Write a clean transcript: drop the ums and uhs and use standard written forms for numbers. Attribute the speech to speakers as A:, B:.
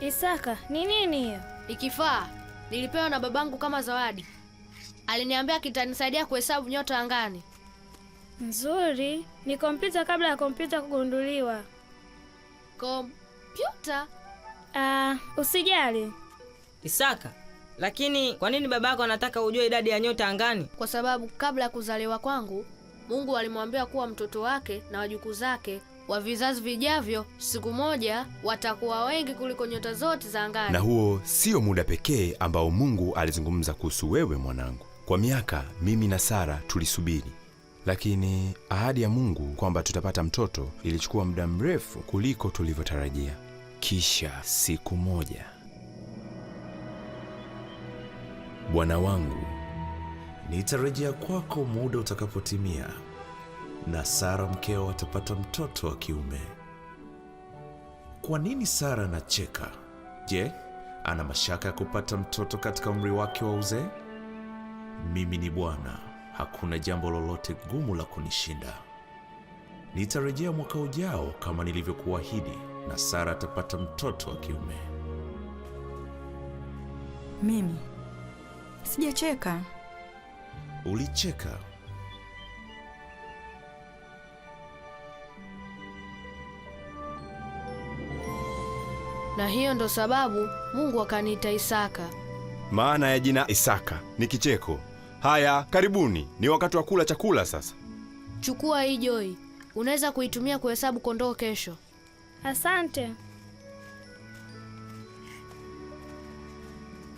A: Isaka, ni nini hiyo?
B: Ni kifaa nilipewa na babangu kama zawadi. Aliniambia kitanisaidia kuhesabu nyota angani.
A: Nzuri, ni kompyuta kabla ya kompyuta kugunduliwa.
B: Kompyuta?
A: Ah, usijali.
C: Isaka, lakini kwa nini babako anataka ujue idadi ya nyota angani?
B: Kwa sababu kabla ya kuzaliwa kwangu, Mungu alimwambia kuwa mtoto wake na wajukuu zake wa vizazi vijavyo siku moja watakuwa wengi kuliko nyota zote za angani.
D: Na huo sio muda pekee ambao Mungu alizungumza kuhusu wewe mwanangu. Kwa miaka mimi na Sara tulisubiri, lakini ahadi ya Mungu kwamba tutapata mtoto ilichukua muda mrefu kuliko tulivyotarajia. Kisha siku moja, Bwana wangu,
E: Nitarejea kwako muda utakapotimia, na Sara mkeo atapata mtoto wa kiume. Kwa nini Sara anacheka? Je, ana mashaka ya kupata mtoto katika umri wake wa uzee? Mimi ni Bwana, hakuna jambo lolote gumu la kunishinda. Nitarejea mwaka ujao kama nilivyokuahidi, na Sara atapata mtoto wa kiume.
F: Mimi sijacheka.
E: Ulicheka.
B: Na hiyo ndo sababu Mungu akaniita Isaka.
D: Maana ya jina Isaka ni kicheko. Haya, karibuni, ni wakati wa kula chakula sasa.
B: Chukua hii joi, unaweza kuitumia kuhesabu kondoo kesho.
A: Asante.